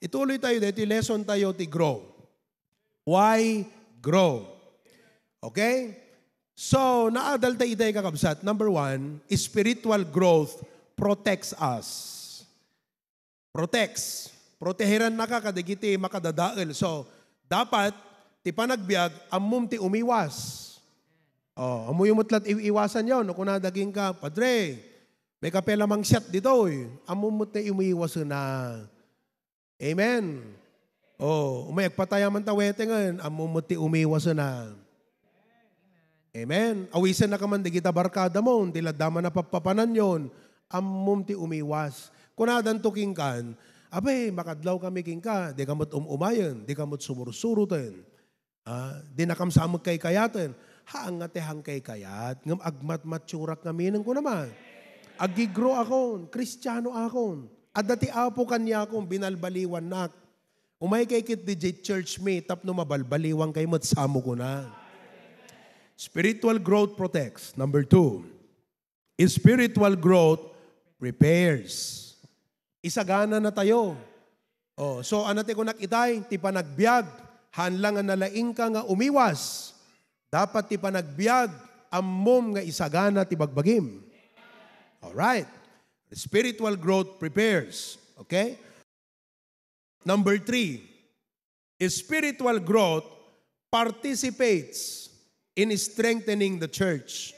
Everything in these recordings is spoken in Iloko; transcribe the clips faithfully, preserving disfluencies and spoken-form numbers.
Ituloy tayo dito, lesson tayo ti grow. Why grow? Okay? So, naadal tayo itay, kakabsat. Number one, spiritual growth protects us. Protects. Proteheran naka kadagiti makadadael. So, dapat, ti panagbiag, ammom ti umiwas. Oh, ammoyo met la't iw-iwasan yon. No, kuna daging ka, "Padre, may kapela mangsiat ditoy." Ammom met ti umiwas na. Amen. Oh, umay agpatayaman ta wetengen, ammom met ti umiwas na. Amen. Awisen na kaman dagita barkada mo, ti ladda man a pappapanan yon, ammom ti umiwas. Kunadanto kenkan, "Abay, makadlaw kami kenka, di ka met um-umayen, di ka met sumursuroten. Ah, di nakam sa met kaykayaten." Haan nga ti hang kaykayat, ngem agmatmaturak ngamin, kuna man. Agigro akon, Kristiano akon. Adda ti Apo kaniakon, binalbaliwannak. Umay kay ket di church mi, tapno mabalbaliwan kay met sa mo kuna. Spiritual growth protects. Number two, spiritual growth prepares. Isagana na tayo. Oh, so, ano ti kunak itay? Ti panagbiag, haan lang nga nalaingka nga umiwas. Dapat ti panagbiag, ammom nga isagana ti bagbagim. Alright. Spiritual growth prepares. Okay? Number three, spiritual growth participates in strengthening the church.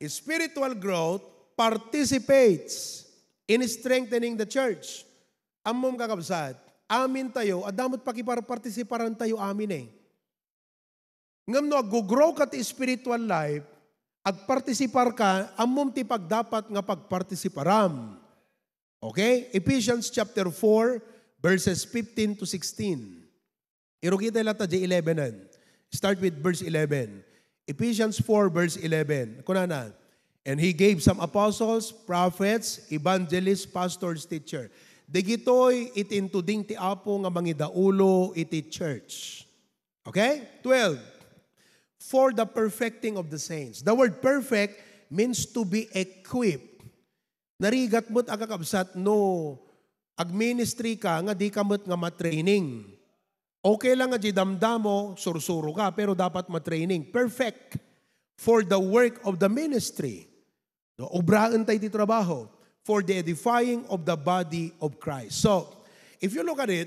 Spiritual growth participates in strengthening the church. Ammom, kakabsat, amin tayo, adda met pakiparpartisiparan tayo amin eh. Ngem no aggugrow ka ti spiritual life, agpartisipar ka, ammom ti pagdapat nga pagpartisiparam. Okay? Ephesians chapter four, verses fifteen to sixteen. Irukitay latta di eleven. Start with verse eleven. Ephesians four, verse eleven. Kunana, "And he gave some apostles, prophets, evangelists, pastors, teacher." Dagitoy iti intuding ti Apo nga mangidaulo iti church. Okay? Twelve, "For the perfecting of the saints." The word perfect means to be equipped. Narigat met a kakabsat no agministry ka nga di ka met nga matraining. Okay lang nga di damdamo, sursuro ka, pero dapat matraining. Perfect for the work of the ministry. No, obraen tayo ti trabaho for the edifying of the body of Christ. So, if you look at it,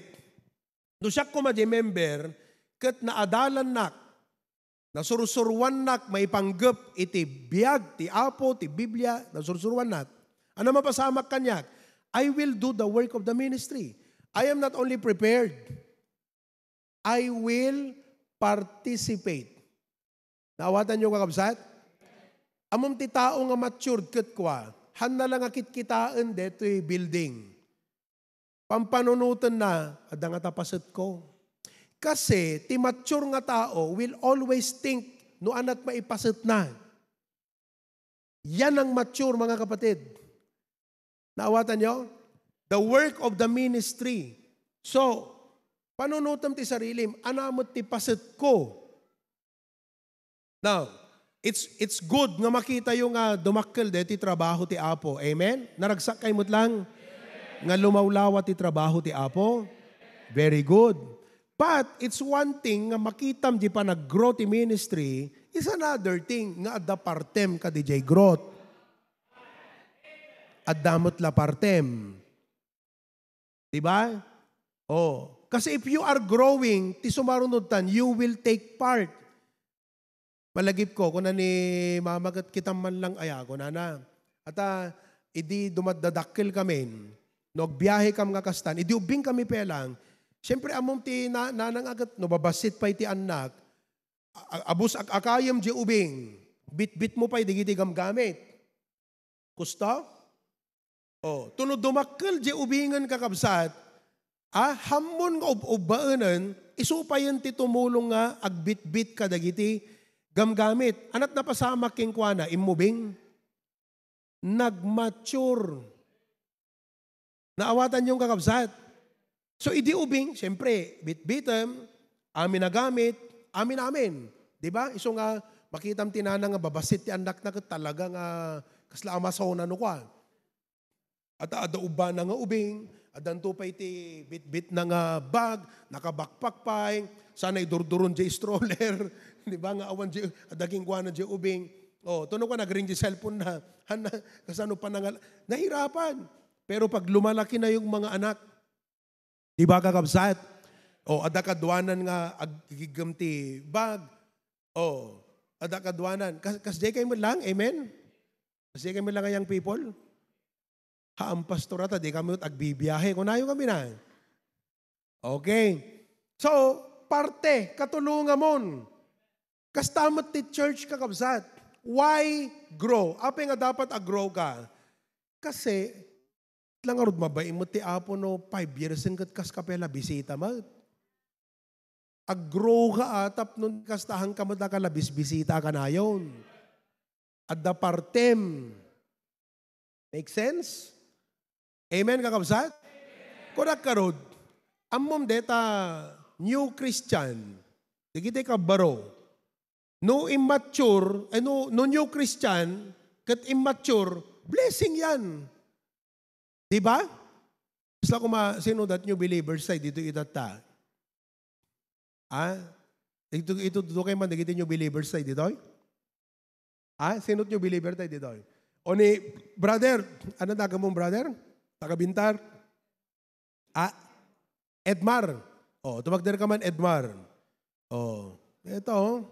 no siak koma di member, ket naadalannak, nasursuruannak maipanggep iti biag ti Apo, ti Biblia, nasursuruannak. Ano mapasamak kaniak? I will do the work of the ministry. I am not only prepared, I will participate. Naawatan niyo, kakabsat? Ammom ti tao nga matured ket kua, hanna lang nga kitkitaen detoy building. Pampanunoten na, adda nga ta pasetko. Kasi ti mature nga tao will always think no anat maipasetna. Yan ang mature, mga kapatid. Naawatan nyo? The work of the ministry. So, panunutem ti sarilim, anamet ti pasetko. Now, it's, it's good nga makita yo nga dumakkel deti trabaho ti Apo. Amen? Naragsak kay met lang nga lumawlawa ti trabaho ti Apo. Very good. But it's one thing nga makitam di panag-grow ti ministry, is another thing nga adda partem kadi jay growth. Adda met la partem. Di ba? Oh, kasi if you are growing, ti sumarunod tan, you will take part. Malagipko, kuna ni Mama, ket kitam man lang aya, kunana. Ata, idi dumadadakkel kamin, no, agbiahe kam nga kastan, idi ubbing kami pelang, siyempre, ammom ti na-, nanang aget, no, babassit pay ti annak, a-, a-, abus ak-, akayem di ubing, bitbit mo pay digiti gamgamit. Kusto? Oh, tuno dumakkel di ubingen, kakabsat, a, hammon nga ub-ubbaenen, isu payen ti tumulong nga agbitbit kadagiti gamgamit. Anat napasamak kenkuana, immubing? Nagmature. Naawatan yung, kakabsat? So, idi ubing, siyempre, bitbitem, amin a gamit, amin-amin. Di ba? Isu nga, makitam ti nana nga babassit ti annakna ket talaga nga kasla Amazona no kua. At adda ubbana nga ubing, Addanto pay ti bitbitna nga bag, naka-backpack pay, sana idurduron diay stroller, di ba, nga awan diay, adda kenkuana diay ubing. O, tunog ka, nagring diay cellphone na. Hana, kasano pa nangal-, nahirapan. Pero pag lumalaki na yung mga anak, di ba, kakabsat? O, adda kaduanan nga aggiggem ti bag. O, adda kaduanan. Kas-, kasdiay kayo met lang, amen? Kasdiay kayo met lang nga young people? Haan, pastor, ata di kami agbibiyahe. Kunayo kami na. Okay. So, parte, katulongamon. Kasta met ti church, kakabsat. Why grow? Apay nga dapat a-grow ka? Kasi, lang arud mabain met ti Apo no five years ket kas kapela bisita met. Ag-grow ka, ah, tapno kasta, haanka met a kalabisbisita kanayon. Adda partem. Make sense? Amen, kakabsat? Kunak karud, ammom deta new Christian, dagiti kabbaro. No immature, eh, no, no new Christian, ket immature, blessing yan. Di ba? Basta kuma, sino dat new believers tayo dito itatta? Ah? Ito, ito, ito kayo man, dagiti new believers tayo dito? Ah? Sino new believer tayo dito? O ni brother, ano taga mong brother? Taga Bintar? Ah? Edmar. O, tumagder ka man, Edmar. O, ito, oh.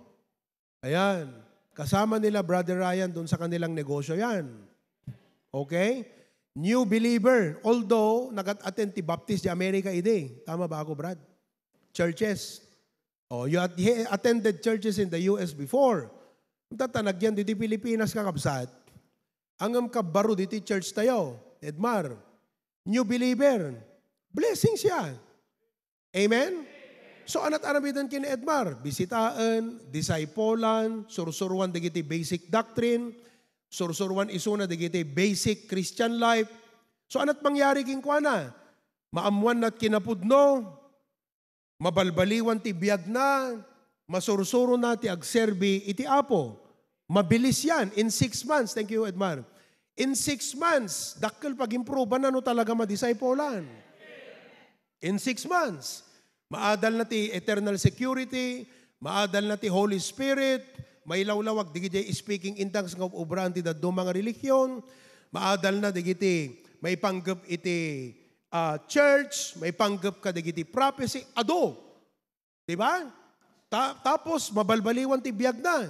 Ayan. Kasama nila Brother Ryan doon sa kanilang negosyo yan. Okay? New believer. Although, nag-attend ti Baptist di America idi. Tama ba ako, Brad? Churches. Oh, you at-, he attended churches in the U S before. Tatanag yan diti Pilipinas, kakabsat. Angem kabbaro diti church tayo, Edmar. New believer. Blessing siya. Amen? So, anat aramiden ken Edmar, bisitaen, discipolan, sursuruan dagiti basic doctrine, sursuruan isuna dagiti basic Christian life. So, anat mangyari kenkuana? Maammuanna ti kinapudno, mabalbaliwan ti biagna, masursurona ti agserbi iti Apo. Mabilis yan, in six months. Thank you, Edmar. In six months, dakkel pag-improvean na no talaga madiscipolan. In six months, maadal na ti eternal security, maadal na ti Holy Spirit, mailawlawag digidiay speaking in tongues nga ubraan ti dadduma nga relihion, maadal na digiti maipanggep iti, ah, church, maipanggep ka digiti prophecy, adu. Di ba? Ta-, tapos, mabalbaliwan ti biagna.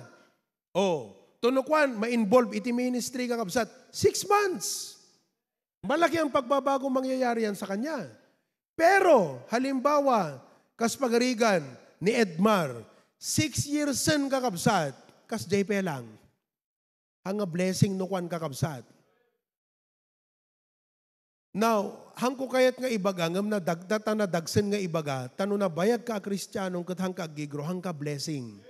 Oh, tunukuan, ma-involve iti ministry, kakabsat. Six months. Malaki ang pagbabago mangyayari yan sa kanya. Pero, halimbawa, kas pagarigan ni Edmar, six years sen, kakabsat, kas J P lang. Ang nga blessing no kuan, kakabsat. Now, hangko kayat nga ibaga, ngem nadagta ta nadagsen nga ibaga, ta no nabayag ka a Kristiano, ket hangka aggigro, hangka blessing.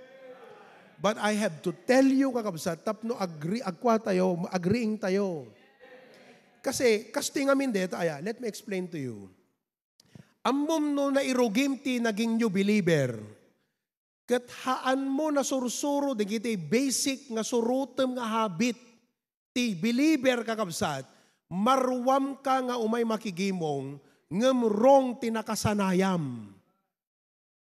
But I have to tell you, kakabsat, tapno agree, agkua tayo, agreeing tayo. Kasi, kastoy ngamin deta, aya, let me explain to you. Ammom no nairugim ti naging new believer, ket haanmo nasursuro dagiti basic nga surotem nga habit ti believer, kakabsat, maruamka nga umay makigimong, ngem wrong ti nakasanayam.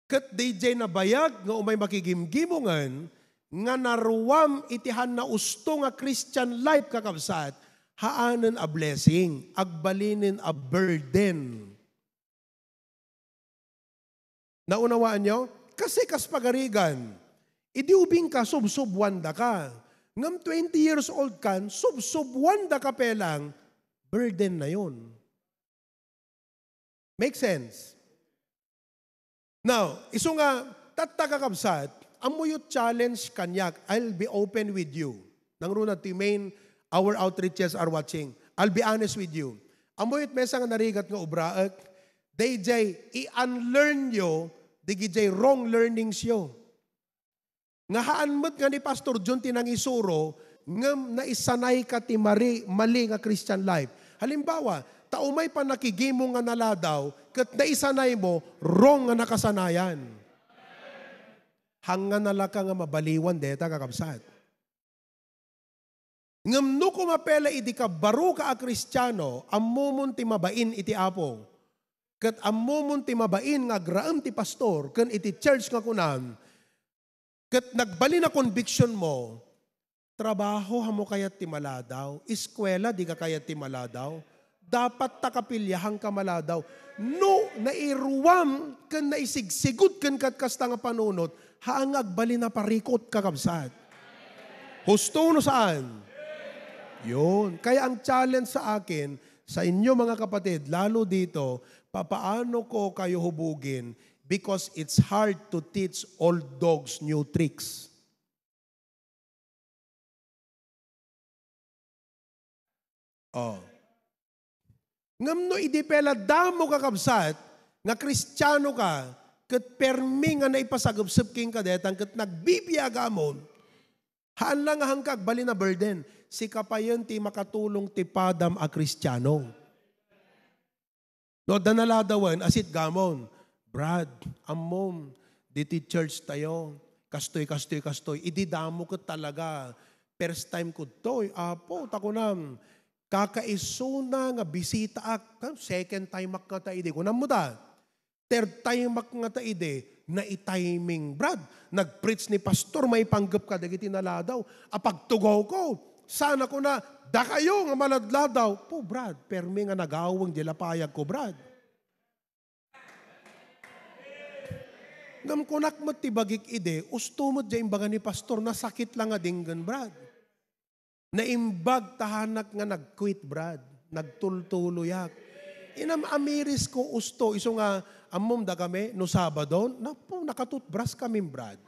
Ket daydiay nabayag nga umay makigimgimongen nga naruam iti haanna usto nga Christian life, kakabsat, haanen a blessing, agbalinen a burden. Naunawaanyo? Kasi kas pagarigan, idi ubingka, subsubwandaka. Ngem twenty years old kan, subsubwandaka pay lang, burden na yun. Make sense? Now, isu nga, tatta, kakabsat, ammoyo challenge kaniak, I'll be open with you. Nangruna ti main, our outreaches are watching. I'll be honest with you. Ammoyo met maysa nga narigat nga ubraek, daydiay i-unlearn yo, digidiay wrong learnings yo. Nga haan met nga ni Pastor John ti nangisuro, ngem naisanayka ti mari-, mali nga Christian life. Halimbawa, ta umay pannakigimong nga naladaw, ket naisanaymo, wrong nga nakasanayan. Hangan a laka nga mabaliwan deta, kakabsat. Ngem no kumapela idi kabaruka a Kristiano, ammomon ti mabain iti Apo. Ket ammomon ti mabain nga agraem ti pastor ken iti church nga kunam, ket nagbalin a conviction mo, trabaho, ammo kayat ti maladaw, eskuela, di ka kayat ti maladaw, dapat ta kapiliahan ka maladaw. No nairuam ken naisigsigud ken kat kasta nga panunot, haan nga agbalin a parikut, kakabsat. Husto no saan? Yun. Kaya ang challenge sa akin, sa inyo mga kapatid, lalo dito, papaano ko kayo hubugin? Because it's hard to teach old dogs new tricks. Oh. Ngem no idi pela damo, kakabsat, nga Kristiano ka, ket permi nga naipasagepsep kenka detan ket nagbibiagamon, haan la nga hangka agbalin a burden. Sika payen ti makatulong ti padam a Kristiano. No adda naladawen, asitgamon. Brad, ammom, diti church tayo, kastoy, kastoy, kastoy. Idi damo ket talaga, first time ko toy, Apo, ta kunam, kakaisuna nga bisitaak. Kan second time ak ngata idi. Kunam mo ta, third time ak ngata idi, naitiming, Brad. Nag-preach ni pastor, maipanggep kadagiti naladaw. Apagtugaw ko, sana kuna, dakayo nga maladladaw. Po, Brad, permi nga nagaweng di lapayag ko, Brad. Ngem kunak met ti bagik idi, usto met diay imbaga ni pastor, nasakit la nga denggen, Brad. Naimbag ta haanak nga nag-quit, Brad. Nagtultuloyak. Inam-amiris ko usto, isu nga, ammom da kami, no Sabado, napu, nakatutbras kami, Brad.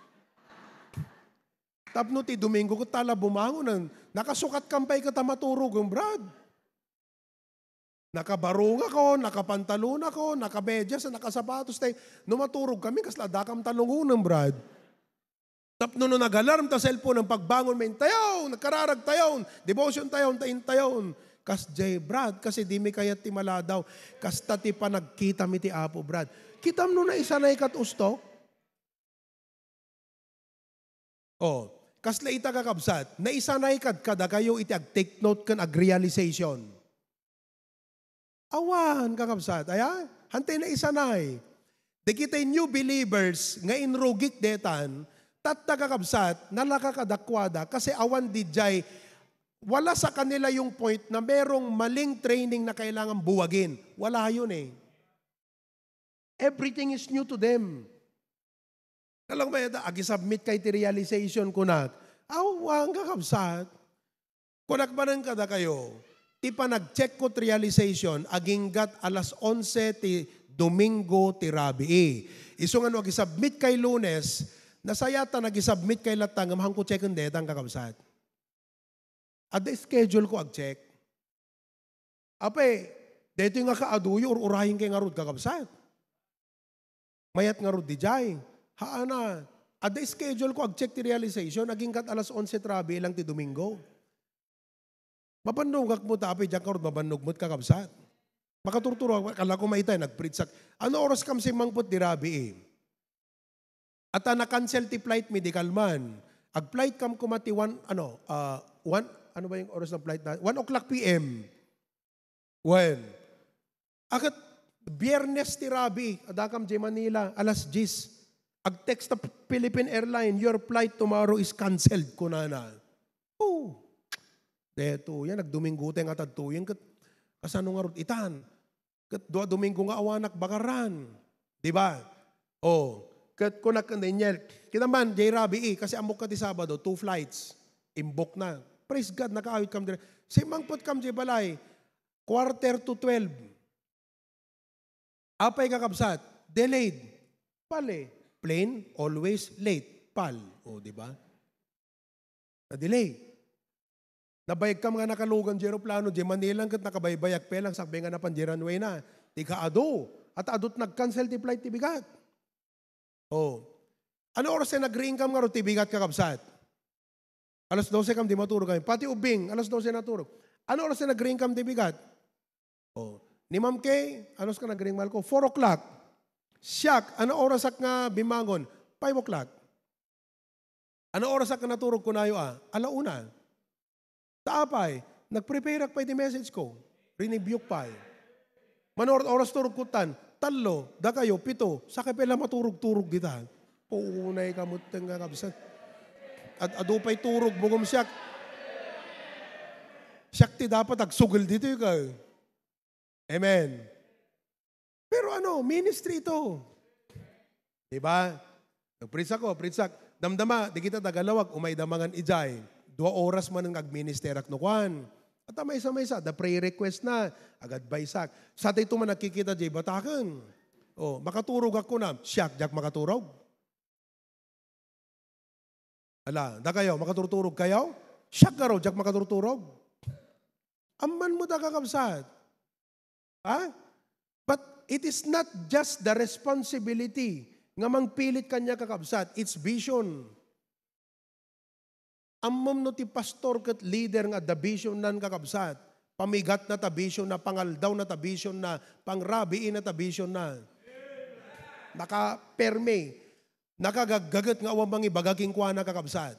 Tapno ti Domingo, ket tala bumangon, nakasukat kam pay ket a maturog, Brad. Nakabarong ako, nakapantalon ako, nakamedyas, nakasapatos, tay, no maturog kami, kasla dakam talungonen, Brad. Tapno no nag-alarm ta cellphone, ang pagbangon, may intayon, nagkararag tayon, devotion tayon, ta intayon. Kas J. Brad, kasi di mi kayat ti maladaw. Kasta ti panagkita mi ti Apo, Brad. Kitam no naisanay kat usto? Oh, kasla ita, kakabsat, naisanay kad kadakayo iti ag-take note ken ag-realization. Awan, kakabsat, aya? Hantay naisanay. Dagiti new believers nga inrugik detan, tatta, kakabsat, nalaka kadakuada kasi awan didiay, wala sa kanila yung point na merong maling training na kailangan buwagin. Wala yun eh. Everything is new to them. Kalang may da, agi-submit kay ti realization kunak. Aw, ang kakabsat. Kunak manen kadakayo, ti panag-check ko ti realization, aginggat alas onse ti Domingo ti rabii. Isu nga no agi-submit kay Lunes, nasayatan agi-submit kay latta, ngem haanko checken detan, kakabsat. Adda schedule ko ag-check. Apay, daytoy nga kaaduyo, ur-urayen kay ngarud, kakabsat. Mayat ngarud didiay. Haana, adda schedule ko ag-check ti realization, aginggat alas onse ti rabii lang ti Domingo. Mabannogak met, apay, diak ngarud mabannog met, kakabsat. Makaturturo, kala ko mayta, nag-preach ak. Ano oras kam simmangpet di rabii? At, ah, na-cancel ti flight mi, di kalman. Ag-flight kam kuma ti one, ano, ah, one, ano ba yung oras ng flight na? One o'clock P M. When? Akat Biyernes ti rabii, adakam di Manila, alas diyes. Ag-text ta Philippine Airline, "Your flight tomorrow is canceled," kunana. Oh. Deto, yan, nagdominggo tayo nga tadto, yan, kat, kasano nga rod itan? Ket dua Domingo nga awanak bagaran. Di ba? Oh, ket kunak ken Daniel, "Kita man, jay rabii, kasi ammok ka ti Sabado, two flights. Imbok na." Praise God, nakaawit kam dire. Simmangpet kam jay balay, quarter to twelve. Apay, kakabsat, delayed. Pal eh. Plane, always late. Pal. O, di ba? Na-delay. Nabayag kam nga nakalugan di eroplano, di Manila, ket nakabaybayak pa lang, sakbay nga napan di runway na. Ti kaadu. At adut nag-cancel ti flight ti bigat. Oh. Ano oras ti nagriing kam ngarud ti bigat, kakabsat? Alas dose kam di maturog kami. Pati ubing, alas dose naturog. Ano oras ti nagriing kam ti bigat? Oh. Ni Ma'am Kay, ano oras ka nagriing, mahal ko? Four o'clock. Siak, ano oras ak nga bimangon? Five o'clock. Ano oras ak nga naturog kunayo, ah? Ala una. Ta apay, nagprepareak pay ti message ko. Rinibuk pay. Mano oras turog ko tan, tallo, dakayo, pito, sakay pay la maturog-turog dita. Puunay ka met nga kabsat. Ad-, adu pay turog mo ngem siak. Siak ti dapat agsugel ditoy ka. Amen. Pero ano, ministry ito. Di ba? Nag-preach ako, preach ak. Damdama, di kita tagalawag, umayda mangan ijay. Dua oras man nga agministerak no kuan. At maysa-maysa, da prayer request na, ag-advise ak. Sa tayo man nagkikita, jay bataken. Oh, makaturog ako na, siak, diak makaturog. Ala, dakayo, makaturturog kayo? Siak garo, diak makaturturog. Amman mo da, kakabsat. Ha? But it is not just the responsibility nga mangpilit kaniak, kakabsat. It's vision. Ammom no ti pastor ket leader nga adda vision nan, kakabsat. Pamigatna ta vision na, pangaldawna ta vision na, pangrabiina ta vision na. Nakapermi, nakagaggaget nga awan mangibaga kenkuana, kakabsat.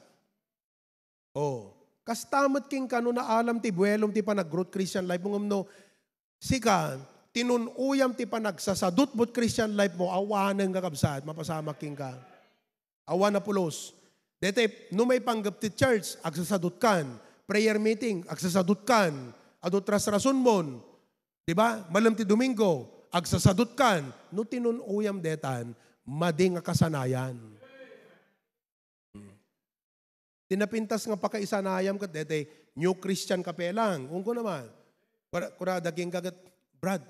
Oh, kasta met kenka no naalam ti buelom ti panag-growth Christian life mo ngem no sika, tinun-oyam ti panagsasadutmot Christian life mo, awanen, kakabsat, mapasamak kenka. Awan a pulos. Daytoy, no maipanggep ti church, agsasadutkan. Prayer meeting, agsasadutkan. Adu ti rasrasonmon. Di ba? Malem ti Domingo, agsasadutkan. No tinun-oyam detan, madi nga kasanayan. Hmm. Ti napintas nga pakaisanayam ket daytoy, new Christian ka pay lang. Ungko naman. Kuna, kuna daging ka ket, "Brad,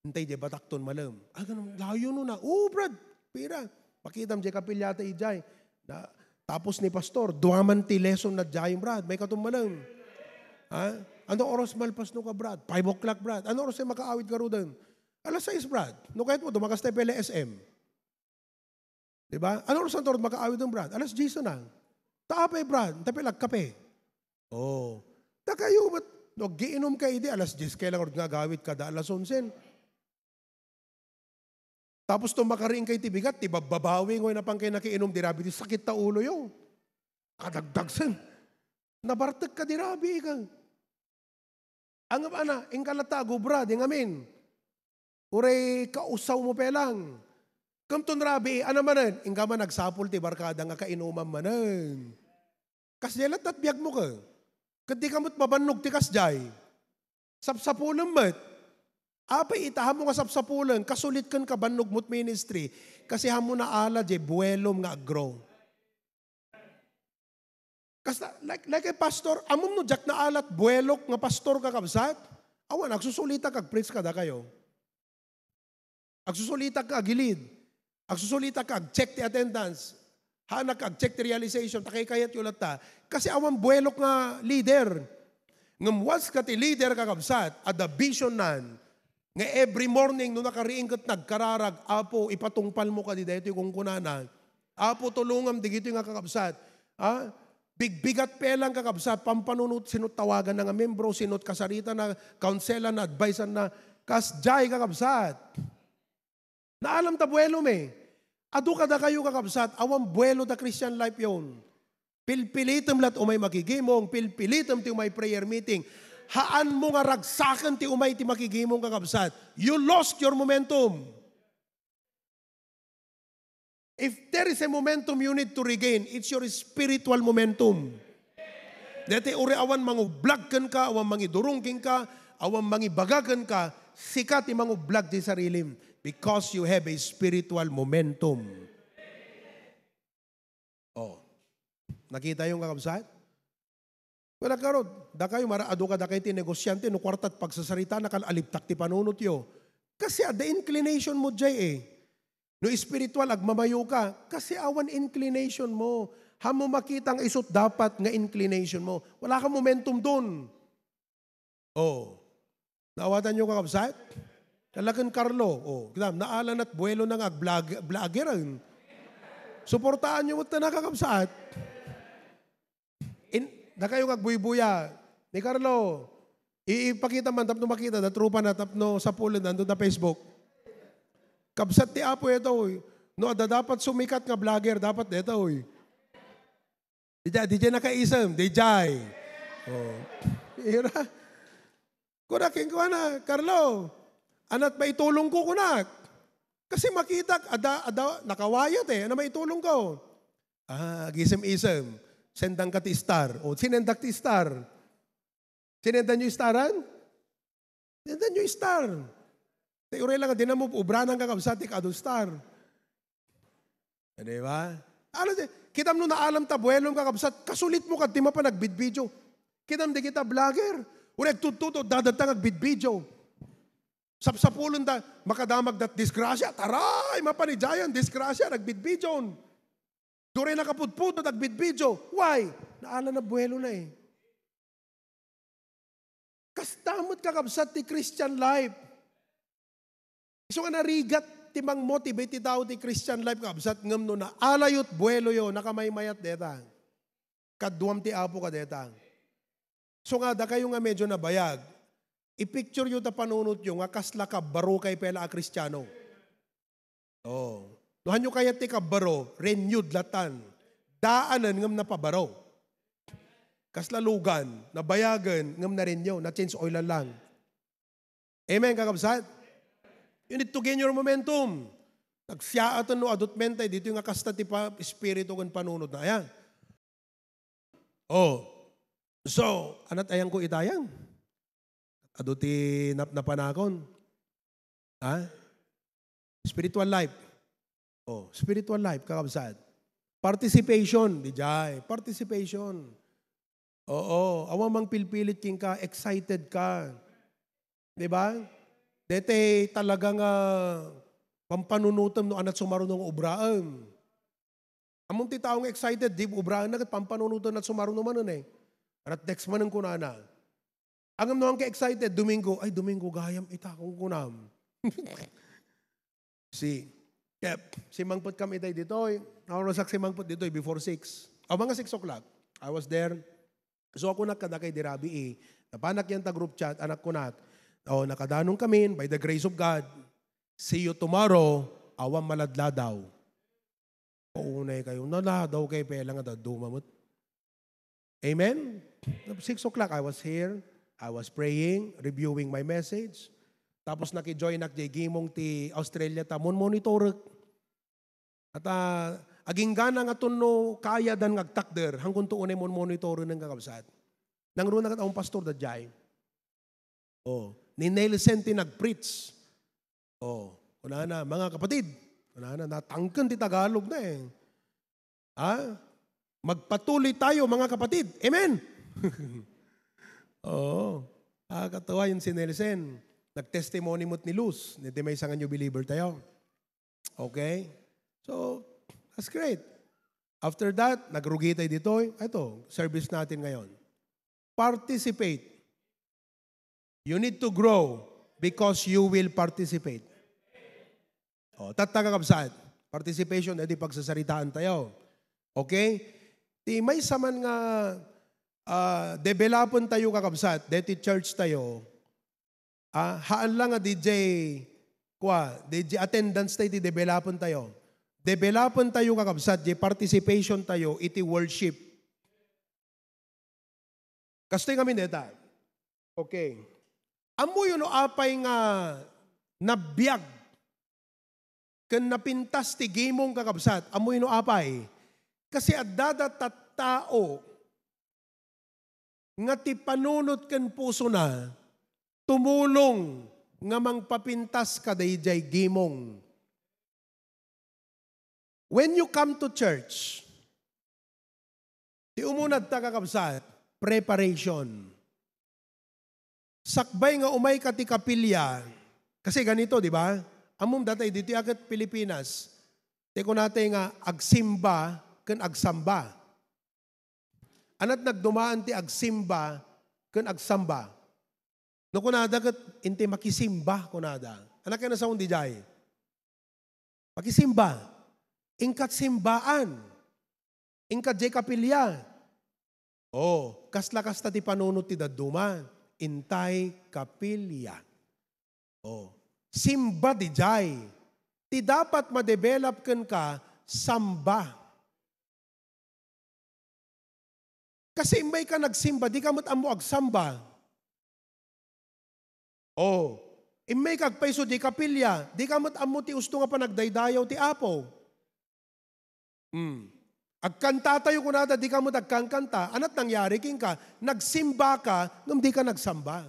intay jay batakton malem." "Ah, ganun, layo no na." "Oo, Brad, pira?" Makitam jay kapilya ta ijay. Na, tapos ni pastor, dua man ti lesson na jay, Brad. May katum malem. Ha? Ano oras malpas no ka, Brad? Five o'clock, Brad. Ano oras ay makaawid ka ruden? Alas sais, Brad. No kahit mo, dumakas tayo pala S M. Di ba? Ano oras ang turod makaawid ng Brad? Alas diyes na. Ta apay, Brad? Tapay lagkape. Oh. Ta kayo, mat-, no, giinom ka idi, alas diyes kay lang nga agawid kada alas onse. Tapos to makariing kay ti bigat, ti babbabawi, ngoy napang kay nakiinom, di rabi, ti sakit ta ulo yo. Kadagdagsen. Nabartek ka, di rabi ka. Ang ana, ingka latta agubra, di ngamin. Uray kausaw mo pelang. Kamton rabi, ana manen, ingka man nagsapul ti barkada nga kainuman manen. Kasdiay lattat biag mo ka. Ket di ka met mabannog ti kasdiay. Sapsapulen met. Apay ita, haanmo nga sapsapulen, kasulit ken kabannog mo't ministry. Kasi haanmo naala jay buelom nga aggrow. Kasta, like, like a pastor, ammom no diak naalat buelok nga pastor, kakabsat? Awan, agsusulitak ag-preach kadakayo. Agsusulitak nga ag-lead. Agsusulitak nga ag-check ti attendance. Haanak ag-check ti realization, ta kaykayatyo latta. Kasi awan buelok nga leader. Ngem once ka ti leader, kakabsat, adda vision nan, nga every morning no nakariing ket nagkararag, "Apo, ipatungpalmo kadi daytoy," kunkunana. "Apo, tulongam dagitoy nga kakabsat." Ha? Bigbigat pelang, kakabsat, pampanunot, sino't tawaganna nga membro, sino't kasaritana, kaunselanna, advisanna, kasdiay, kakabsat. Naalam ta buelom eh. Adu kadakayo, kakabsat, awan buelo ta Christian life yon. Pilpilitem la't umay makigimong, pilpilitem ti umay prayer meeting. Haanmo nga ragsaken ti umay ti makigimong, kakabsat. You lost your momentum. If there is a momentum you need to regain, it's your spiritual momentum. Daytoy uray awan mangublag kenka, awan mangidurong kenka, awan mangibaga kenka, sika ti mangublag ti sarilim because you have a spiritual momentum. Oh. Nakitayo, kakabsat? Wala karod, dakayo, mara-, adu kadakayo ti negosyante, no kuartat pagsasarita, nakal-alibtak ti panunotyo. Kasi adda inclination mo jay eh. No spiritual, agmamayo ka. Kasi awan inclination mo. Haanmo makita nga isu't dapat nga inclination mo. Wala ka momentum dun. Oh. Naawatanyo, kakabsat? Talagan Carlo. Oh, kita, naalanat buelo na nga ag-vlog-, vlogger, ah. Suportaanyo met na, kakabsat. In, dakayo nga agbuybuya. Ni Carlo, i-, ipakita man tapno makita, da tropa na tapno sapulen, nandun na Facebook. Kabsat ti Apo ito, eh. No, adda dapat sumikat nga vlogger, dapat dito, eh. Dijay, dijay nakaisem, dijay. Oh. Ira. Kuna kenkuana, "Carlo, anat maitulongko?" kunak. Kasi makitak, ada, ada, nakawayat eh. "Ano maitulongko?" "Ah, agisem-isem. Sendangka ti star." O, sinendak ti star. Sinendan nyo staran? Sinendan nyo star. Ti uray lang, di na mo ubranan, kakabsat, ti kaadu star. Di ba? Ano di, kitam no naalam ta buwelom, kakabsat, kasulitmo kad ti mapan agbidbidio. Kitam di kita vlogger. Uray agtuttuto, dadatang agbidbidio. Sapsapulon da, makadamag dat disgrasya. Taray, mapan idiayen, disgrasya, nagbidbidion. Duray nakapudpudot, nagbidbidio. Why? Naala na buwelo na eh. Kasta met, kakabsat, ti Christian life. Isu nga narigat ti mang-motivate ti tao ti Christian life, kakabsat, ngem no naalayot buweloyo, nakamaymayat deta. Kaduam ti Apo kadeta. So nga, dakayo nga medyo nabayag, i-picture yo ta panunotyo nga kasla kabbaro kay pela a Kristiano. Oh. No hanyo kayat ti kabbaro, renewed latan. Daanen ngem napabaro. Kasla lugan, nabayagen ngem na-renew, na-change oil lang. Amen, kakabsat? You need to gain your momentum. Nagsiaatan no adutmentay, dito nga kasta ti pa, espiritu ken panunot na. Ayan. Oh. So, anat ayang ko itayang? Adu ti napnapanakon. Ha? Spiritual life. Oh, spiritual life, kakabsat. Participation, di jay. Participation. Oo, awan mangpilpilit kenka, excited ka. Di ba? Dete talaga nga pampanunutem no anat sumaruno nga ubraem. Ammom ti tao nga excited, di ubraenna ket pampanunoten at sumaruno manen eh. Arat text manen kunana. Ngem no ka excited, Domingo, ay, Domingo, gayam ita, kunkunam. Si, kep, simmangpet kami itay ditoy. Naurasak simmangpet ditoy before six. Aw, mga six o'clock. I was there. So, ako nak kadakay di rabii. Napanak yan ta group chat, anak ko nak. Oh, nakadanon kami, by the grace of God. See you tomorrow. Awan maladladaw. Paunay kayo. Naladaw kay pela nga dadduma met. Amen? Six o'clock, I was here. I was praying, reviewing my message. Tapos nakijoin ak jay gimong ti Australia ta, mon-monitorek. At, ah, aginggana nga tunno kaayadan nga agtakder, hangkunto unay mon-monitorenen, kakabsat. Nangruna kat awan pastor da jay. Oh, ni Nelson ti nag-preach. Oh, kunana, mga kapatid, kunana, natangken ti Tagalog na eh. Ha? Magpatuloy tayo, mga kapatid. Amen? Oo. Ah, katuwa yun si Nelson. Nag-testimony mo't ni Luz. Hindi may isang new believer tayo. Okay? So, that's great. After that, nagrugi tayo ditoy. Ito, service natin ngayon. Participate. You need to grow because you will participate. O, tatta, kakabsat. Participation, edi pagsasaritaan tayo. Okay? Ti maysa man nga, ah, developon tayo, kakabsat, deti church tayo, ah, haan lang nga D J, kwa, D J attendance tayo, ti developon tayo. Developon tayo, kakabsat, di participation tayo, iti worship. Kastoy ngamin deta. Okay. Ammoyo no apay nga nabiag ken napintas ti gimong, kakabsat? Ammoyo no apay? Kasi adda data tao nga ti panunot ken pusona tumulong nga mangpapintas kadaydiay gimong. When you come to church, ti umuna ta, kakabsat, preparation. Sakbay nga umay ka ti kapilya, kasi ganito, di ba? Ammom datay ditoy a ket Pilipinas, ti kunatay nga agsimba ken agsamba. Anat nagdumaan ti agsimba ken agsamba. No kunada ket, "Intay makisimba," kunada. Anak ken nasaon di jay? Makisimba. Inkat simbaan. Inkat jay kapilya. Oh, kasla kasta ti panunot ti dadduma. Intay kapilya. Oh, simba di jay. Ti dapat ma-develop kenka, samba. Kasi imbay ka nagsimba, di ka met ammo agsamba. Oh, immay ka agpayso di kapilya, di ka met ammo ti usto nga panagdaydayaw ti Apo. Hmm. Agkantatayo kunada, di ka met agkankanta. Anat nangyari kenka? Nagsimba ka, ngem di ka nagsamba.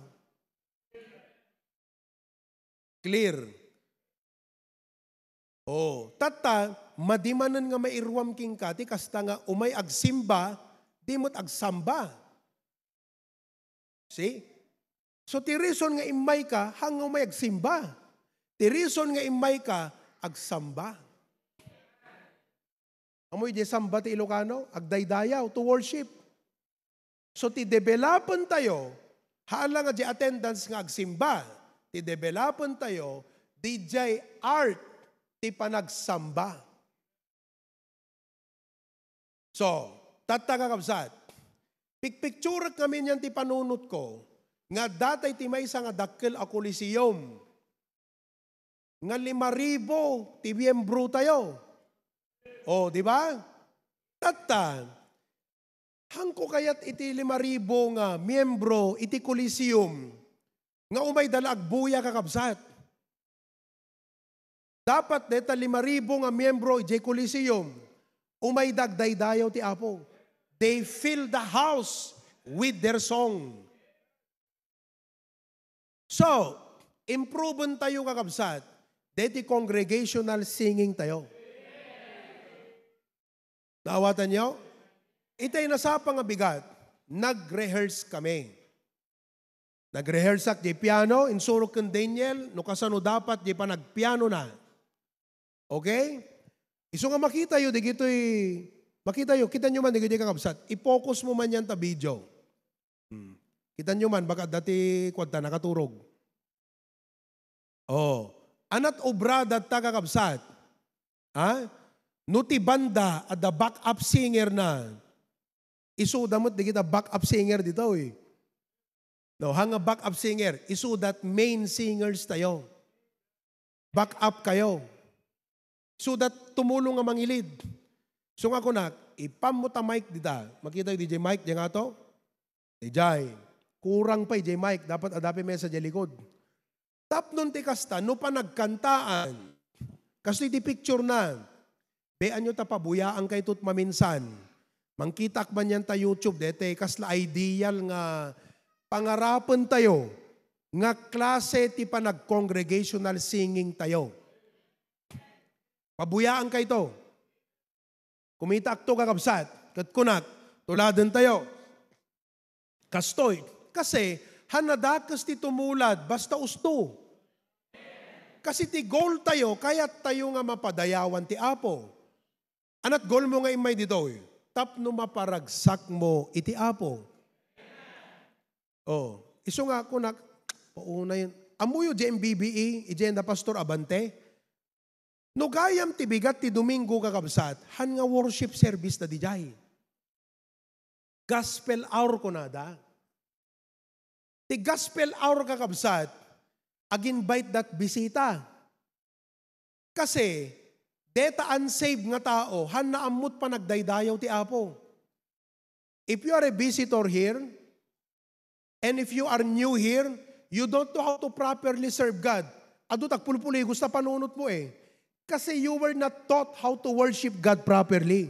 Clear. Oh, tatta, madi manen nga mairuam kenka ti kasta nga umay agsimba, di met agsamba. See? So, ti reason nga immay ka, haan nga umay agsimba. Ti reason nga immay ka, agsamba. Amoy di samba ti Ilocano, agdaydayaw, to worship. So, ti developentayo, haan lang nga di attendance nga agsimba. Ti developentayo, didiay art ti panagsamba. So, tatta, kakabsat, pikpikturek ngamin yan ti panunotko, nga adda tay ti maysa nga dakkel a Coliseum, nga lima ribu ti miembrotayo. O, di ba? Tatta, haanko kayat iti lima ribu nga miembro iti Coliseum nga umayda la agbuya, kakabsat? Dapat deta lima ribu nga miembro idiay Coliseum, umayda agdaydayaw ti Apo. They fill the house with their song. So, improven tayo, kakabsat, deti congregational singing tayo. Naawatanyo? Itay nasapa nga bigat, nag-rehearse kami. Nag-rehearseak diay piano, insurok ken Daniel, no kasano dapat diay panagpianona. Okay? Isu nga makitayo, digitoy, makitayo, kitanyo man, digitoy, kakabsat. I-focus mo man yan ta video. Hmm. Kitanyo man, baka adda ti kuadta, nakaturog. Oh, anat obra datta, kakabsat? Ha? No ti banda, adda backup singer na, isuda met digita backup singer ditoy. No, haan nga backup singer, isuda main singers tayo. Backup kayo. So that tumulong nga mangilid. So nga kunak, ipammo ta mic dita. Makita diay mic, diay nga to? Diay. Kurang pay diay mic, dapat adda pay mesa diay likod. Tapno ti kasta, no panagkantaan, kastoy ti picture na, be, ania ta pabuyaan kayto maminsan. Mangkitaak man yan ta YouTube, dete, kasla ideal nga pangarapen tayo, nga klase ti panag-congregational singing tayo. Pabuyaan kayto. Kumitaakto, kakabsat, ket kunak, tuladen tayo. Kastoy, kasi, haan nadakes ti tumulad, basta usto. Kasi ti goal tayo, kayat tayo nga mapadayawan ti Apo. Anat goal mo nga immay ditoy? Tapno maparagsak mo iti Apo. Oh, isu nga kunak, paunay. Ammoyo diay M B B E, idiay na Pastor Abante? No gayam ti bigat ti Domingo, kakabsat, haan nga worship service ta diay. Gospel hour kunada. Ti gospel hour, kakabsat, ag-invite dat bisita. Kasi, deta unsaved nga tao, haan na ammot panagdaydayaw ti Apo. If you are a visitor here, and if you are new here, you don't know how to properly serve God. Adu ta agpulpuligos ta panunot mo eh. Kasi you were not taught how to worship God properly.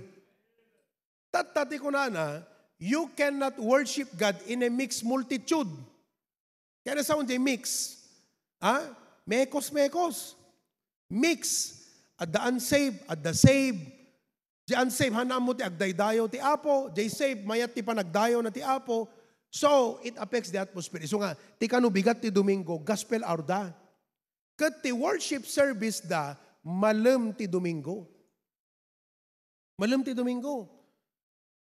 Tatta ti kunana, you cannot worship God in a mixed multitude. Kaya na sound di mix. Ha? Mekos-mekos. Mix. Adda unsaved, adda saved. Di unsaved, haan ammo ti agdaydayaw ti Apo. Di saved, mayat ti panagdayaw na ti Apo. So, it affects the atmosphere. Isu nga, ti kano bigat ti Domingo, gospel hour da. Ket ti worship service da, malem ti Domingo. Malem ti Domingo.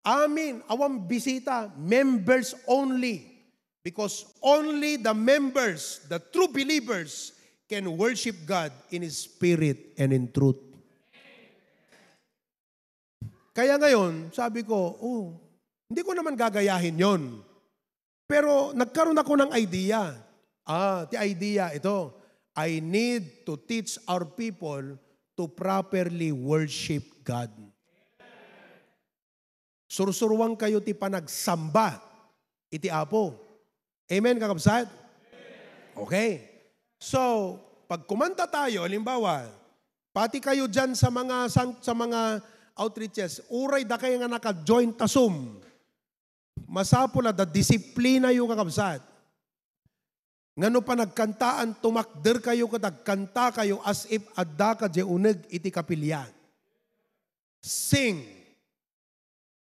Amin, awan bisita, members only. Because only the members, the true believers, can worship God in His Spirit and in truth. Kaya ngayon, sabi ko, "Oh, hindi ko naman gagayahin yon." Pero nagkaroon ako ng idea. Ah, ti idea ito, I need to teach our people to properly worship God. Sursuruan kayo ti panagsamba iti Apo. Amen, kakabsat? Okay. So, pag kumanta tayo, halimbawa, pati kayo dyan sa mga sang-, sa mga outreaches, uray dakay nga naka-join ta Zoom. Masapul a da disiplinayo, kakabsat. Nga no panagkantaan, tumakder kayo ket agkanta kayo as if adda ka di uneg iti kapilya. Sing.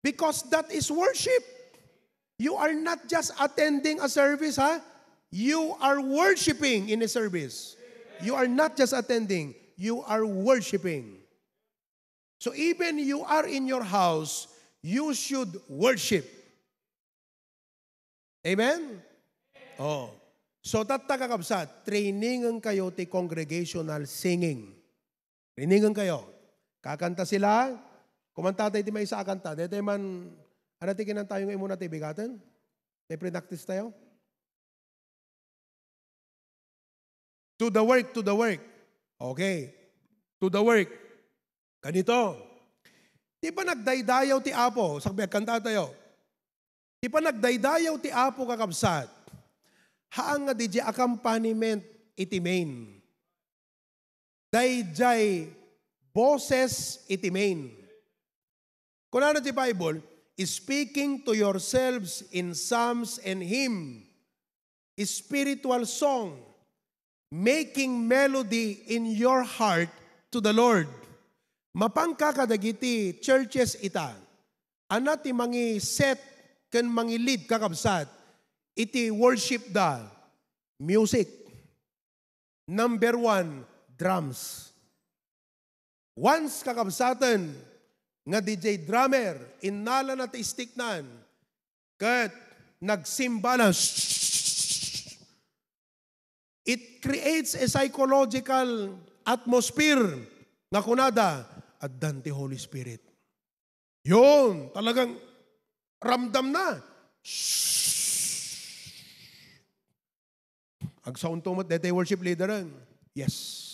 Because that is worship. You are not just attending a service, ha? You are worshiping in a service. You are not just attending, you are worshiping. So even you are in your house, you should worship. Amen? Oh. So, tatta, kakabsat, trainingen kayo ti congregational singing. Trainingen kayo. Kakanta sila. Kumanta tayo ti maysa a kanta. Daytoy man, ano ti kinantayo nga imuna ti bigaten? Ti pre-practice tayo? To the work, to the work. Okay. To the work. Ganito. Ti panagdaydayaw ti Apo, sakbay agkanta tayo. Ti panagdaydayaw ti Apo, kakabsat, haan nga didiay accompaniment iti main. Daydiay boses iti main. Kunana ti Bible, "Speaking to yourselves in psalms and hymn, spiritual song, making melody in your heart to the Lord." Mapanka kadagiti churches ita, ania ti mangi-set ken mangi-lead, kakabsat, iti worship da? Music. Number one, drums. Once, kakabsaten, nga didiay drummer, innalana ti sticknan, ket nagsimba na, it creates a psychological atmosphere nga kunada, "Addan ti Holy Spirit." Yun, talagang ramdam na. Agsaunto met daytoy worship leader, eh. Yes.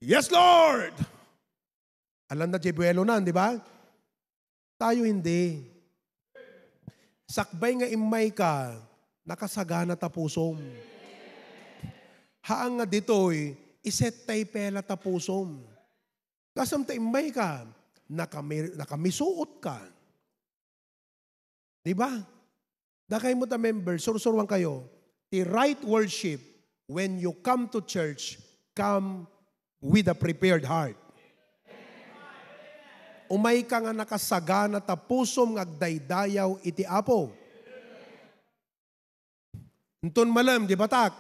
Yes, Lord! Alam na, Jebuelo na, di ba? Tayo hindi. Sakbay nga immay ka, nakasagana ta pusom. Haan nga ditoy, iset tay pela ta pusom. Kasam ta immay ka, nakami-, nakamisuot ka. Di ba? Dakay mo ta member, sursuruan kayo. Ti right worship, when you come to church, come with a prepared heart. Umay ka nga nakasagana ta pusom nga agdaydayaw iti Apo. Inton malem, di batak,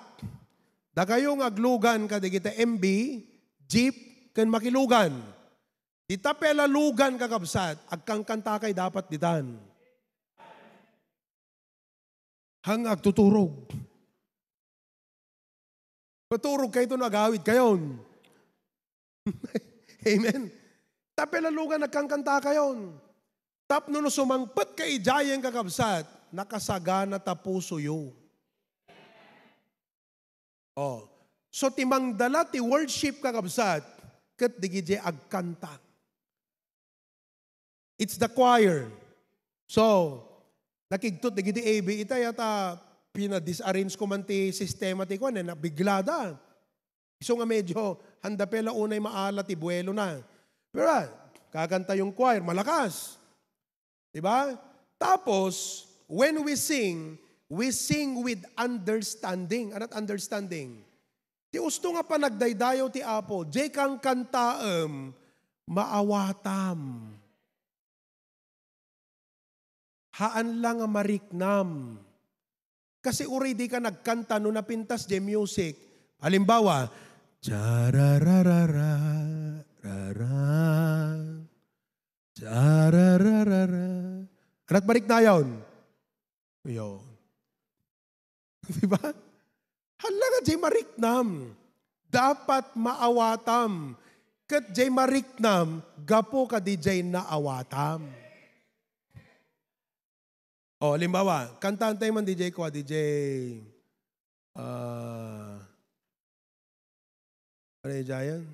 dakayo nga aglugan kadagiti M B, jeep, ken makilugan. Dita pay la lugan, kakabsat, agkankantakay dapat ditan. Haan nga agtuturog. Maturog kayto no agawid kayon. Amen. Ta pay la lugan agkankantakayon. Tapno no sumangpet ka idiayen, kakabsat, nakasagana ta pusoyo. Oh. So, ti mangdala ti worship, kakabsat, ket dagiti agkanta. It's the choir. So, nakigtot dagiti A B, itay ata pina-disarrange ko man ti sistema ti kuan, eh, nabiglada. Isu nga medyo handa pay la unay maala ti buelo na. Pero, ah, kakanta yung choir, malakas. Di ba? Tapos, when we sing, we sing with understanding. Anat understanding? Ti usto nga panagdaydayaw ti Apo, diay kankantaem, maawatam. Haan la nga mariknam. Kasi uray dika nagkanta no napintas diay music. Halimbawa, "Charararara, rara, charararara." Anat mariknayon? Yo. Di ba? Hala nga diay mariknam. Dapat maawatam. Ket diay mariknam, gapu kadi diay naawatam. O, halimbawa, kantaen tayo man, D J, kwa, D J, ah, ano yung Giant?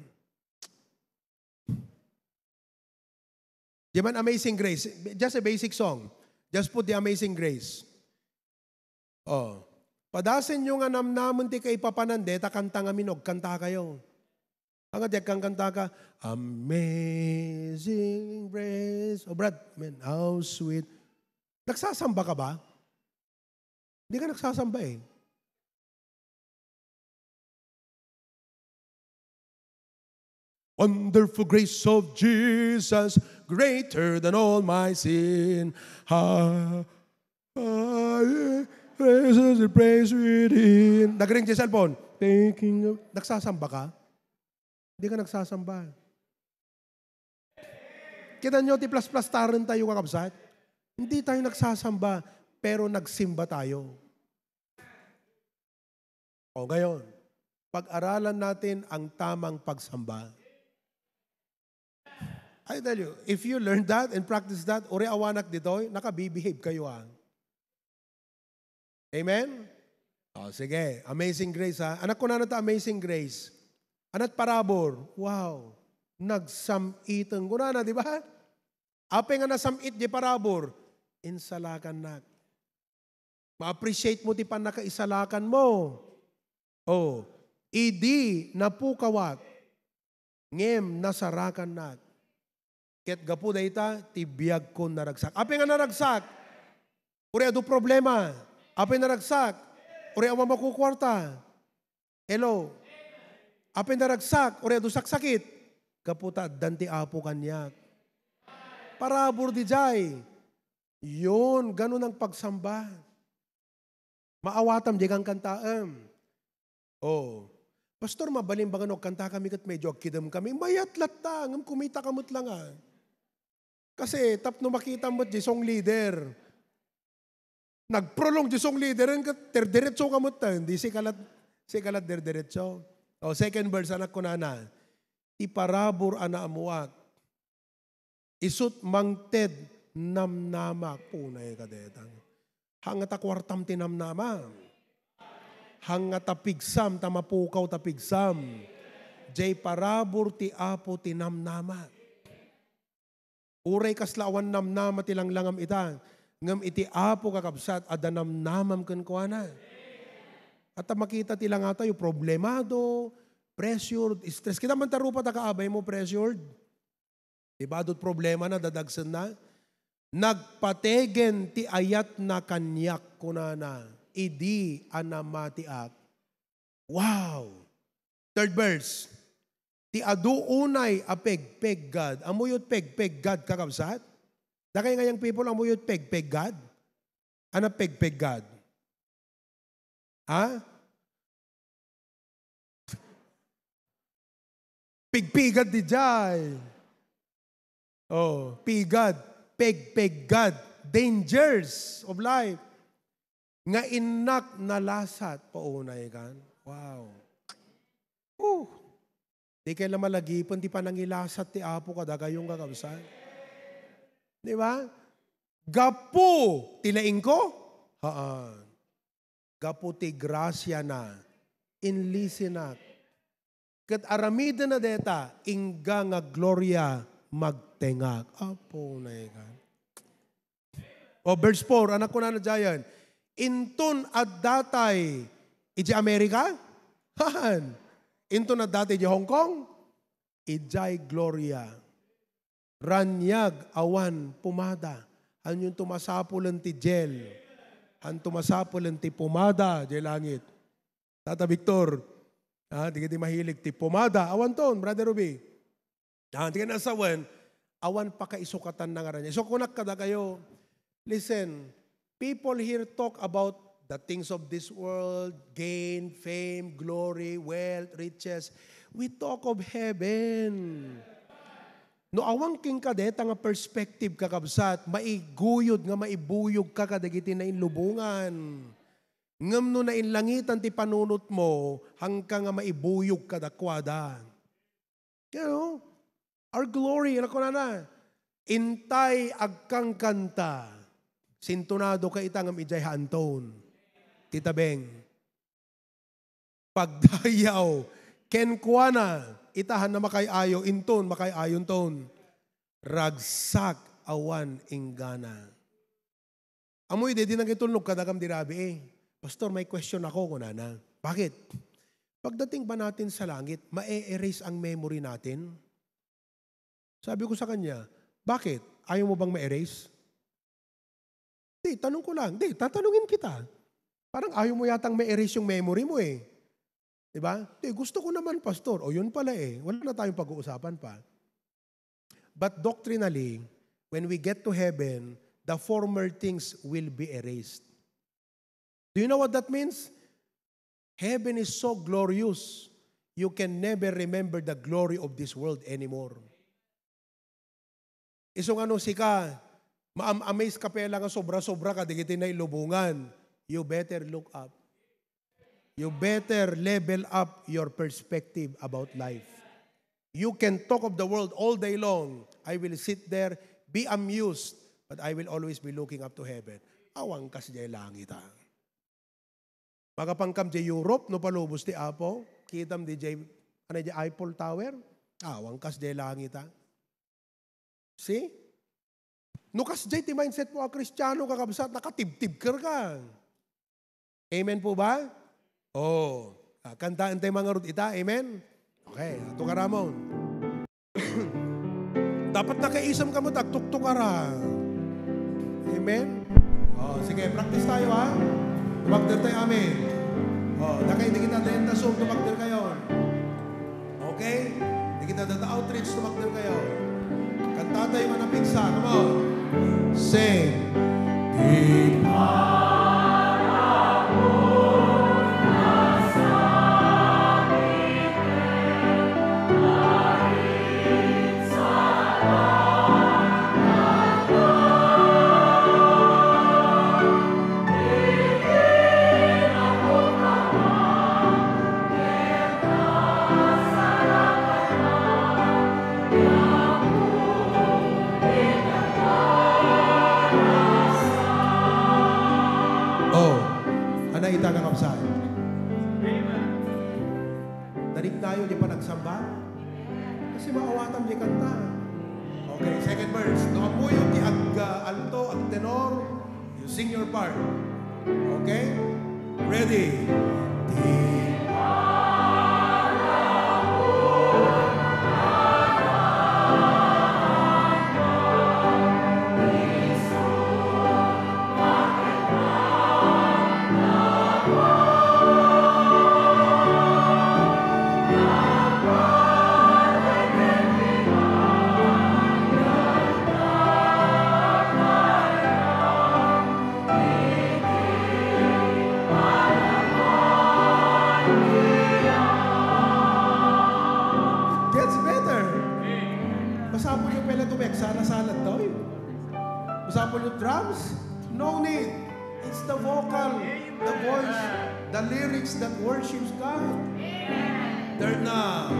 Di man Amazing Grace. Just a basic song. Just put the Amazing Grace. Oh. Padasenyo nga namnamen ti kaipapanan, deta kanta ngamin, agkantakayo. Ania ti agkankantaka, "Amazing Grace." O, Brad, man, how sweet. Nagsasamba ka ba? Hindi ka nagsasamba eh. Wonderful grace of Jesus, greater than all my sin. Ha, ha, praise, praise within. Nagring ti cellphone. Thinking of, nagsasamba ka? Hindi ka nagsasamba. Kita nyo, ti plasplastaren tayo, kakabsat. Hindi tayo nagsasamba, pero nagsimba tayo. O, ngayon, pag-aralan natin ang tamang pagsamba. I tell you, if you learn that and practice that, uri awanak ditoy, nakabibehave kayo, ah. Amen? O, sige. Amazing Grace, ha? Ania kunana ta Amazing Grace? Ania ti parabur? Wow. Nagsam-iten. Kunana, di ba? Apay nga nasam-it di parabur? Insalakannak. Ma-appreciate mo ti pannakaisalakan mo. O, idi napukawak, ngem nasarakannak. Ket gapu dayta, ti biagko naragsak. Apay nga naragsak? Uri adu problema. Apay naragsak? Uri awan makukuarta. Hello? Apay naragsak? Uri adu saksakit. Gapu ta addan ti Apo kaniak. Parabur diay. Yun, ganun ang pagsamba. Maawatam, di kang kantaem. Oh. Pastor, mabalin ba nga no agkantakami ket medyo agkidem kami? Mayat latta, ngem kumita ka met la nga. Kasi tapno makita met di song leader. Nagprolong di song leader, ket derderetso ka met, eh. Hindi, sika lat, sika lat derderetso. Oh, second verse, ania kunana, "Ti parabur a naammoak, isut' mangted namnamak." Punay ka detang. Haan nga ta kuartam ti namnamam. Haan nga ta pigsam, ta mapukaw ta pigsam. Jay parabur ti Apo ti namnamak. Uray kasla awan namnama ti langlangam ita, ngem iti Apo, kakabsat, adda namnamam kenkuana. At ta makita ti langatayo, problemado, pressured, stress. Kita man ta rupa ta kaabay mo, pressured. Di ba, adda ti problemana, dadagsenna? "Nagpategen ti ayatna kaniak," kunana, "idi a namatiak." Wow! Third verse. Ti adu unay a pegpeggad. Ammoyo ti pegpeggad, kakabsat? Dakay nga young people, ammoyo ti pegpeggad? Ania pegpeggad? Ha? Pigpigad diay. Oh, pigad, pegpeggad, dangers of life. Nga innak nalasat, paunay kan. Wow. Uh, di kay la malagipen ti panangilasat ti Apo kadakayo, kakabsat. Di ba? Gapu ti laingko? Haan. Gapu ti grasiana, inlisinak. Ket aramidenna dayta, ingga nga gloria magtengak. Apo, naegan. O, verse four, ania kunana diayen? Inton addatay idiay Amerika? Haan. Inton addatay idiay Hong Kong? Idiay gloria. Raniag awan pomada. Haan ti masapulen ti gel? Haan ti masapulen ti pomada idiay langit? Tata Victor, ah, di ka di mahilig ti pomada. Awanton, Brother Ruby. Ah, di ka nasawen, awan pakaisukatanna nga raniag. So, kunak kadakayo, listen, people here talk about the things of this world, gain, fame, glory, wealth, riches. We talk of heaven. No awan kenka dayta nga perspective, kakabsat, maiguyod nga maibuyogka kadagiti nainlubongan. Ngem no nainlangitan ti panunotmo, haanka nga maibuyog kadakuada. You know, our glory, ania kunana, intay agkankanta, sintonado ka ita ngem idiay haanton ti tabeng. Pagdayaw kenkuana, ita haan a makaay-ayo, inton makaay-ayonton. Ragsak awan inggana. Ammoyo, di, di nangitulnog kadakam di rabii, eh. "Pastor, may question ako," kunana. "Bakit?" "Pagdating ba natin sa langit, ma-erase ang memory natin?" Sabi ko sa kanya, "Bakit? Ayaw mo bang ma-erase?" "Di, tanong ko lang." "Di, tatanungin kita. Parang ayaw mo yatang ma-erase yung memory mo eh." Di ba? "Di, gusto ko naman, Pastor." O, yun pala eh. Wala na tayong pag-uusapan pa. But doctrinally, when we get to heaven, the former things will be erased. Do you know what that means? Heaven is so glorious, you can never remember the glory of this world anymore. Isu nga no sika, maam-amaze ka pay la nga sobra-sobra ka dagiti nailubongan, you better look up. You better level up your perspective about life. You can talk of the world all day long. I will sit there, be amused, but I will always be looking up to heaven. Awan kas jay langit, ah. Makapankam jay Europe, no palubos ti Apo, kitam di jay, ano, jay Eiffel Tower? Awan kas jay langit, ah. See? No kasjay ti mindset mo a Kristiano, kakabsat, nakatibtibker ka. Amen po ba? Oh. Ah, kantaen tayo mga rod ita. Amen? Okay, ato ka, Ramon. Dapat nakaisam ka mo, tagtuktukara. Amen? Oh, sige, practice tayo, ha? Tumagder tayo, amen. Oh, nakay, di kita denta sum, tumagder kayo. Okay? Di kita dada outreach, tumagder kayo. Kanta tayo nga napigsa. Come on. Sing. Di para mo Oh, ana ita nga kabsat. Nariknayo di panagsamba? Kasi maawatam di kanta. Okay, second verse. No ammoyo ti ag-, ah, alto, ag-tenor, you sing your part. Okay? Ready? Gets better. Masapul yung pala tumeksa, nasalad daw eh. Masapul yung drums, no need. It's the vocal, the voice, the lyrics that worships God. Turn na.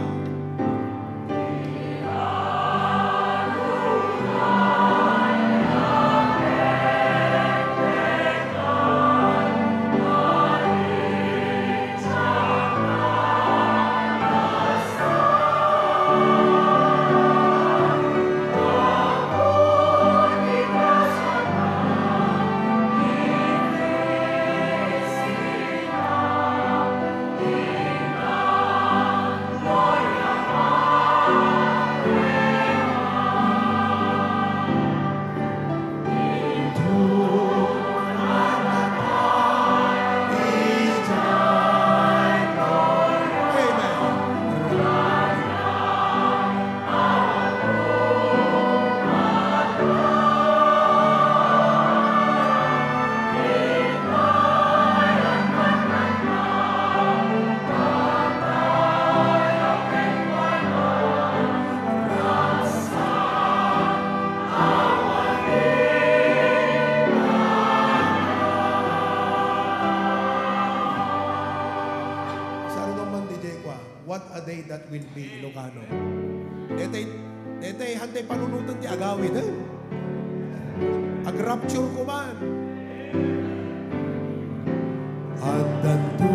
Saan naman, D J Kwa? What a day that will be, Ilocano. Daytay, daytay, hantay panunoten ti agawid, eh. Ag-rapture ko man. Addanto.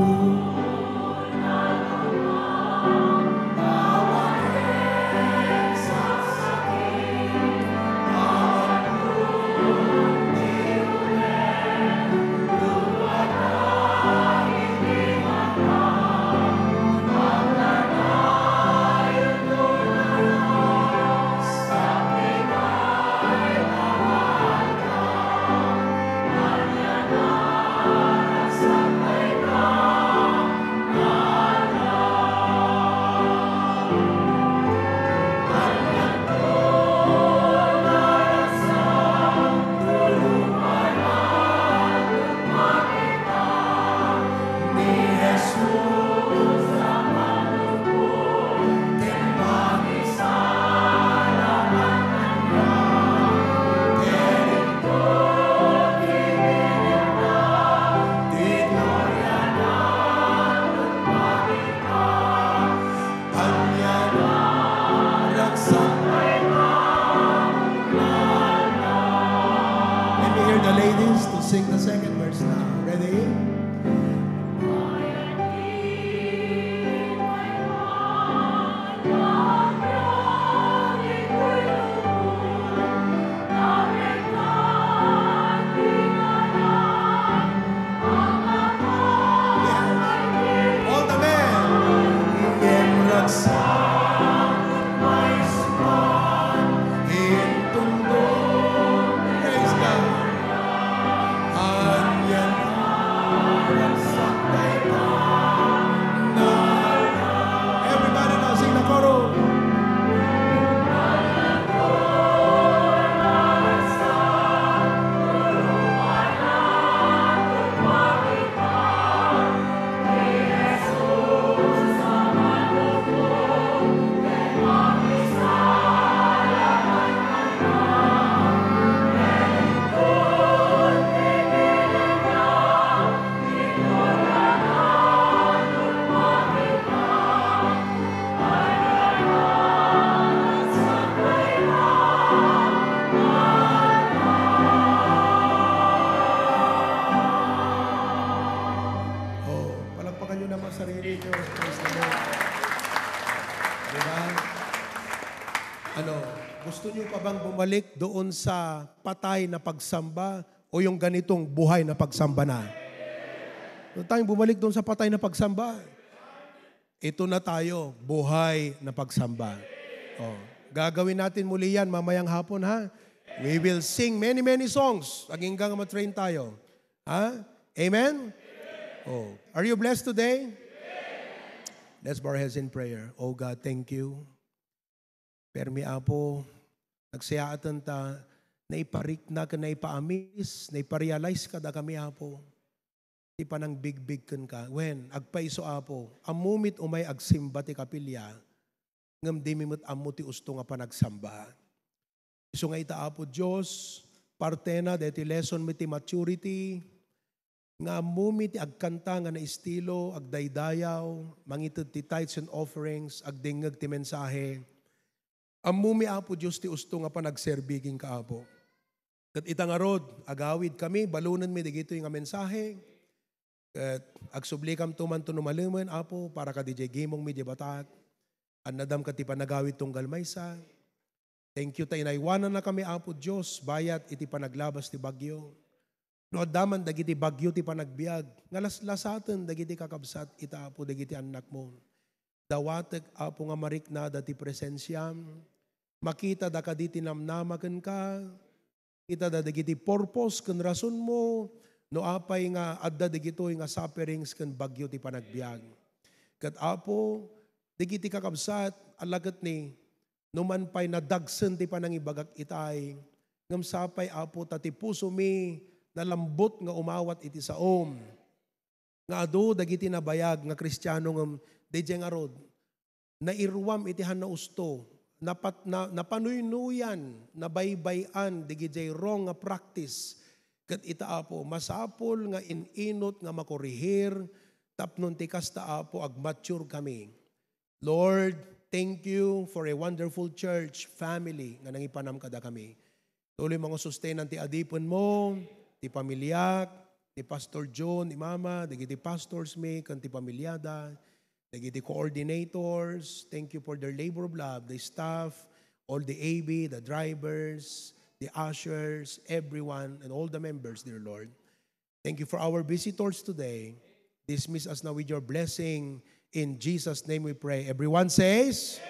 Naman sarili niyo. Praise the Lord. Diba? Ano, gusto niyo pa bang bumalik doon sa patay na pagsamba o yung ganitong buhay na pagsamba na? Huwag tayong bumalik doon sa patay na pagsamba. Ito na tayo, buhay na pagsamba. Oh, gagawin natin muli yan mamayang hapon, ha? We will sing many, many songs. Agingga nga matrain tayo. Ha? Amen? Oh, are you blessed today? Let's bow our heads in prayer. Oh God, thank you. Permi, Apo, nagsayaaten ta, naiparikna ken naipaamis, naiparealize kadakami, Apo, ti panangbigbig kenka. Wen, agpayso, Apo, ammomit umay agsimba ti kapilya, ngem dimi met ammo ti usto nga panagsamba. Isu nga ita, Apo Dios, partena daytoy lesson mi ti maturity, nga ammomi ti agkanta nga naistilo, agdaydayaw, mangited ti tithes and offerings, agdengngeg ti mensahe. Ammomi, Apo Dios, ti usto nga panagserbi kenka, Apo. Ket ita ngarud, agawidkami, balonenmi dagitoy nga mensahe. Ket agsublikam to man to no malemen, Apo, para kadidiay gimongmi diay batak. Annadam ket ti panagawid tunggal maysa. Thank you ta inaywanannakami, Apo Dios, bayat iti panaglabas ti bagyo. No adda man dagiti bagyo ti panagbiag, nga laslasaten dagiti kakabsat ita, Apo, dagiti annakmo. Dawatek, Apo, nga mariknada ti presensiam. Makitada kadi ti namnama kenka. Kitada dagiti purpose ken rasonmo no apay nga adda dagitoy nga sufferings ken bagyo ti panagbiag. Ket, Apo, dagiti kakabsat, alla ket ni no man pay nadagsen ti panangibagak itay, ngem sapay, Apo, ta ti pusomi nalambut nga umawat iti saom. Nga adu dagiti nabayag nga Kristiano ngem didiay ngarud, nairuam iti hanna usto, napat-, na-, napanuynuyan, nabaybay-an dagiti wrong nga practice. Ket ita, Apo, masapul nga in-inut nga makorihir tapno ti kasta, Apo, agmature kami. Lord, thank you for a wonderful church family nga nangipanam kadakami. Tuloy nga sustenan ti adipenmo, ti pamiliak, ni Pastor John, ni Mama, dagiti pastors mi, ken ti pamiliada, dagiti coordinators. Thank you for their labor of love, the staff, all the A B, the drivers, the ushers, everyone, and all the members, dear Lord. Thank you for our visitors today. Dismiss us now with your blessing. In Jesus' name we pray. Everyone says,